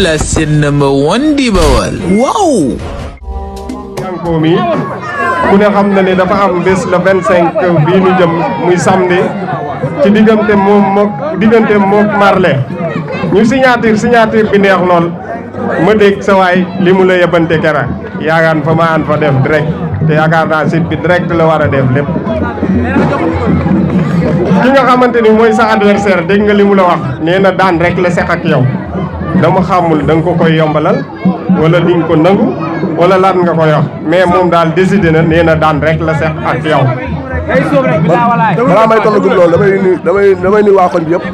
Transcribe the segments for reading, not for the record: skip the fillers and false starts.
Blessing number 1 di Bawal. Wow! Yanko mi ku ne xam na ne dafa am bés le 25 bii nu jëm muy samedi ci diggante moom Marley ñu signature bi neex lool ma dégg sa waay li mu la yëbbante kera yaagaan fa ma an fa def direct te yaakaar naa site bi direct la war a def lépp ki nga xamante ni mooy sa adversaire dégg nga li mu la wax nee na daan rek la seq ak yow dama xamul da nga ko koy yombalal wala di nga ko nangu wala lan nga koy wax mais moom daal décidé na nee na daan rek la seq ak yow. balaa may tontu gum loolu damay nuyu waa koñ bi yëpp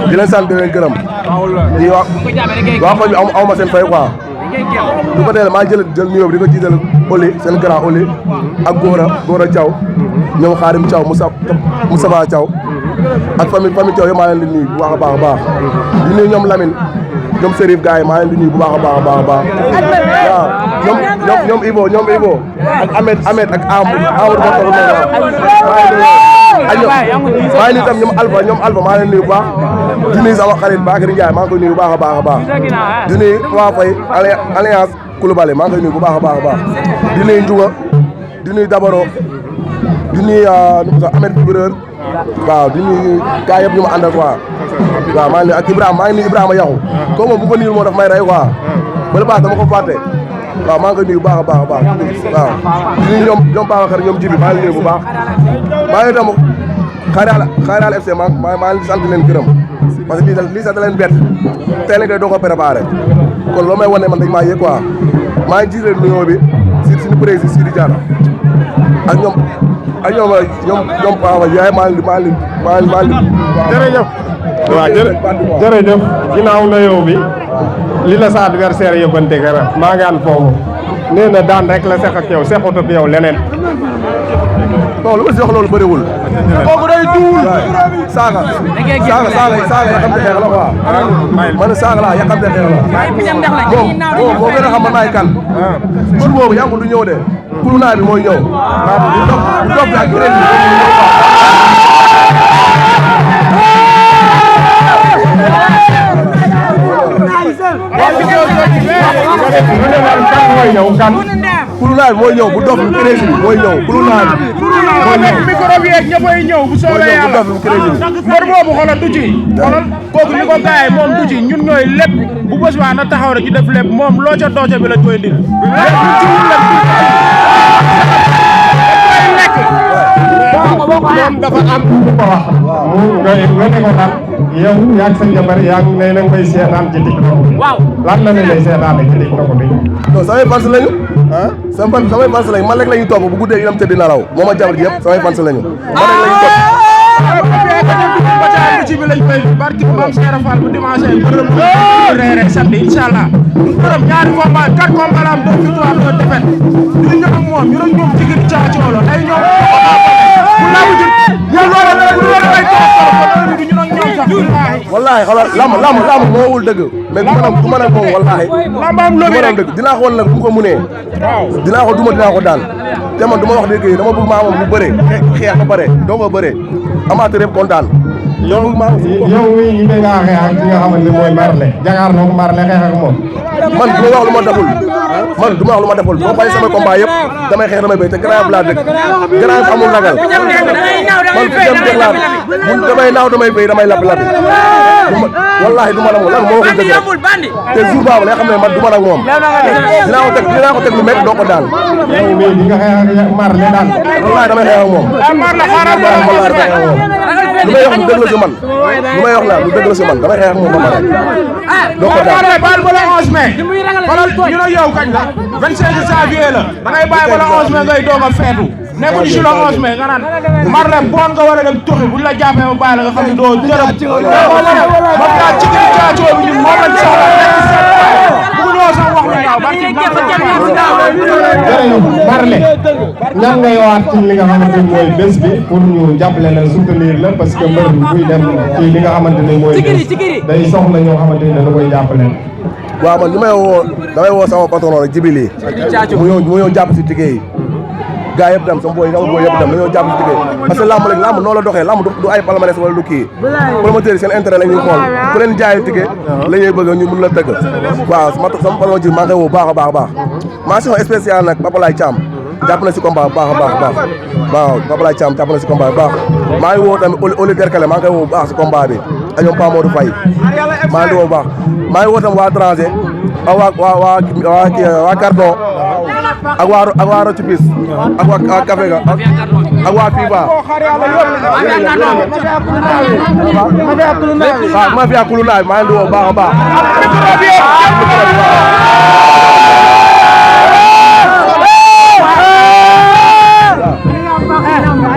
di leen sant di leen gërëm di waa koñ bi aw ma seen fay quoi du ko teel maa jël nuyoo bi di ko jiital Oli seen grand Oli ak Gora Thiaw ñoom Xaarim Thiaw Moustapha Thiaw ak famille Thiaw yëpp maa leen di nuyu bu baax a baax a baax di nuyu ñoom Lamine ñoom Serif gars yi maa leen di nuyu bu baax a baax a baax a baax waaw ñoom Ibo ak Ahmed ak Amadou Bakar maa ngi tam ñoom Alpha maa leen nuyu bu baax di nuyu sama xarit Bakary Ndiaye maa ngi koy nuyu bu baax a baax a baax di nuyu waa Faye alliance Koulibaly maa ngi koy nuyu bu baax a baax a baax di nuyu Ndiouga di nuyu Dabaro di nuyu Ahmed Fibreur waaw di nuyu gars yëpp ñu ma àndal quoi waaw maa ngi nuyu ak Ibrahima maa ngi nuyu Ibrahima Yaxu ko moom bu ko nuyul moo daf may rey quoi bala baax dama ko fàtte waaw maa ngi koy nuyu bu baax a baax a baax waaw di nuyu ñoom Babacar ñoom Jibi maa ngi nuyu bu baax maa ngi tam Xayral FC maa ngi sant leen gërëm parce que lii sax da leen bett tey lañ koy doog a préparé kon loo may wane man dañ maa yëg quoi maa ngi jiite nuyoo bi si suñu président Sidi Diatta ak ñoom Paa yaay maa ngi jërëjëf waaw jërëjëf ginnaaw na yow bi li la sa adversaire yëbbante gara maa ngi ànd foofu nee na daan rek la seq ak yow sequt ak yow leneen non lu ma si wax loolu bëriwul kooku day duul saaga yàqamte xeex la quoi man saaga laa yàqamte xeex la moom moo gën a xam man maay kan jour boobu yàngu du ñëw de kulu naa bi mooy ñëw du dof bi ak gré kulu naa bi mooy ñëw bu dof bi crési bi mooy ñëw kulu naa bi micro bi yeeg ñëppay ñëw bu soobee yàlla mbër boobu xoolal du ci xoolal kooku ni ko gaay moom du ci ñun ñooy lépp bu bés waa na taxaw rek ci def lépp moom loo ca dooce bi lañ koy ndil moom dafa am lu ko wax nga ne ko daal yow yaa sa jabar yaa ngi ne koy seetaan ci TikTok lan la ne lay seetaan ci TikTok bi non samay fans lañu samay fans lañu man rek lañu topp bu guddee inam tëdd naraw moom ak jabar gi yëpp samay fans lañu man rek lañu topp ci bi lañ koy barki Mame Cheikh Fall bu dimanche bërëm reere samedi inshallah bërëm ñaari combat 4 combat la am 2 victoire 2 défaite ñu ñëw ak moom ñu ñoom ci gën caacolo ay ñoom bu laawu ci yow loolu lay toog ñu ñoom sax wallahi xoolal lamb moo wul dëgg mais du mën a moom wallahi lambam lobi rek dëgg dinaa ko woon nag bu ko munee dinaa ko duma dinaa ko daan te man du ma wax dëgg dama bëgg maa moom mu bëree xeex ba pare doo ko bëree amateur yëpp kontaan yow mii ñi nga xeex ak ki nga xamante ne mooy Marley jagaar na ko Marley xeex ak moom man du ma wax lu ma deful boo xoolee sama combat yëpp damay xeex damay béy te Grand laa dëkk Grand amul ragal man fi dem dëgg laa damay naaw damay béy damay lapp wallahi du ma la moom lan moo waxul dëgg rek te jour boobu lay xam ne man du ma la moom dinaa ko teg lu métti doo ko daan yow mii di nga xeex ak Marley daan wallahi damay xeex ak moom lu may wax lu dëgg la si man lu may wax la lu dëgg la si man damay xeex ak moom ba pare doo ko daan baal ba la 11 mai xoolal ñu ne yow kañ la 25 janvier la da ngay bàyyi ba la 11 mai ngay doog a feetu nekkul ci la 11 mai nga naan Marley bon nga war a dem tuxi buñ la jàppee ba bàyyi la nga xam ne doo jërëm moom daal ci gën caacoo bi ñun moom lañ soxla bëgguñoo sax wax lu ñaaw barki Marley lan ngay waat ci li nga xamante ni mooy bés bi pour ñu jàppale la soutenir la parce que mbër bi buy dem ci li nga xamante ni mooy bés day soxla ñoo xamante ni dana koy jàppale waaw man damay woo sama patron rek Jibi lii mu ñëw jàpp si liggéey yi gars yëpp dem sama booy yëpp dem dañoo jàpp si liggéey parce que lamb léegi lamb noonu la doxee lamb du ay palmarès wala du kii promoteur yi seen intérêt la ñuy xool ku leen jaay ticket la ñuy bëgg ñu mën la tëgg waaw sama promoteur maa ngi koy woo baax a baax mention spéciale nag Papa Laye Thiam jàpp na si combat bu baax a baax waaw Papa Laye Thiam jàpp na si combat bu baax maa ngi woo tamit Oli Derkale maa ngi koy woo bu baax si combat bi ak ñoom Pa Modou Faye maa ngi woo bu baax maa ngi woo tam waa Tranger ak waa Carton ak waa Roch Bis ak waa Café ga ak waa FIFA waaw ma fi akulu naay maa ngi woo bu baax a baax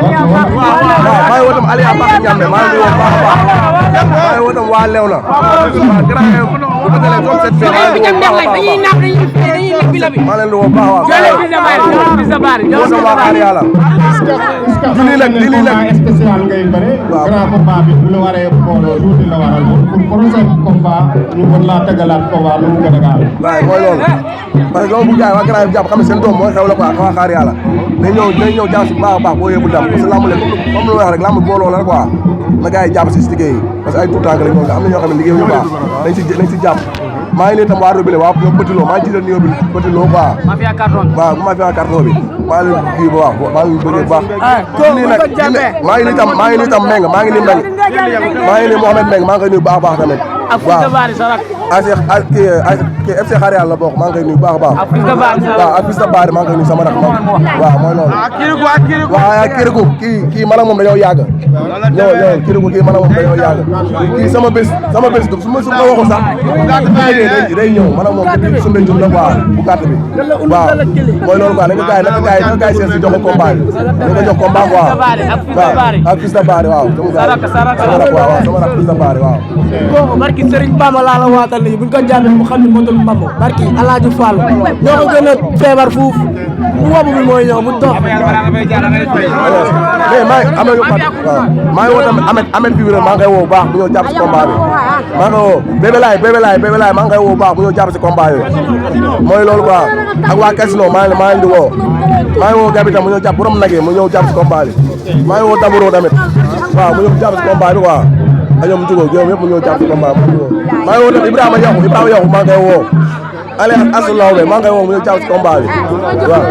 maa ngi woo tam Aliou Abakar Ñambe maa ngi woo baax a baax maa ngi woo tam waa Léona maa leen di woo baax waa xaar yàlla di lii nag spécial ngay bëre grand combat bi bu la waree booloo tuuti la waral pour prochain combat ñu mën laa tëggalaat combat lu mu gën a gaaw waaw mooy loolu parce que loolu bu jaay waa grand bi jàpp xam ne seen doom mooy xew la quoi waa xaar yàlla day ñëw jàpp si bu baax a baax boo yóbbu dam parce que lamb leen comme lu wax rek lamb booloo la quoi na gars yi jàpp si liggéey yi parce que ay tout temps la ñoo am na ñoo xam ne liggéey yu baax nañ si jàpp maa ngi nii tam waa Robile waa ñoom Petit Lo maa ngi jiital nuyoo bi Petit Lo quoi waaw bu mafia carton bi maa ngi kii bu baax maa ngi bëggee bu baax nii nag maa ngi nii tam Meng maa ngi nii Mohamed Meng maa ngi koy nuyu baax a baax tamit waaw kii FC Xaar Yàlla bokk maa ngi koy nuyu baax a baax waaw ak Fils de Bari maa ngi koy nuyu sama rakk waaw mooy loolu waaw Kirikou kii man ak moom dañoo yàgg ñëw Kirikou kii man ak moom dañoo yàgg kii sama bés su ma waxul sax day ñëw man ak moom depuis sumbe jur la quoi bu gàtt bi waaw mooy loolu quoi naka gars yi seet si jox ko combat bi dañ ko jox combat quoi waaw ak Fils de Bari waaw sama rakk Fils de Bari waaw barki Serigne Bamba laa la waatal nii buñ ko jàppee mu xam ne motul Bamba barki Alaaji Fall ñoo ko gën a feebar fuuf bu wobu bi mooy ñëw mu dox mais am na ñu pat waaw maa ngi woo tamit Ahmed Bibira maa ngi koy woo bu baax bu ñëw jàpp si combat bi maa ngi koy woo Bébé Laye maa ngi koy woo bu baax bu ñëw jàpp si combat yooyu mooy loolu quoi ak waa Casino maa ngi di woo maa ngi woo Gabi tam mu ñëw jàpp borom nag yi mu ñëw jàpp si combat bi maa ngi woo Daburo tamit waaw mu ñëw jàpp si combat bi quoi ak ñoom Diogo yëpp mu ñëw jàpp si combat bi maa ngi woo tamit Ibrahima Yaxu maa ngi koy woo Aliou Asou Lawbe maa ngi koy woo mu ñëw jàpp si combat bi waaw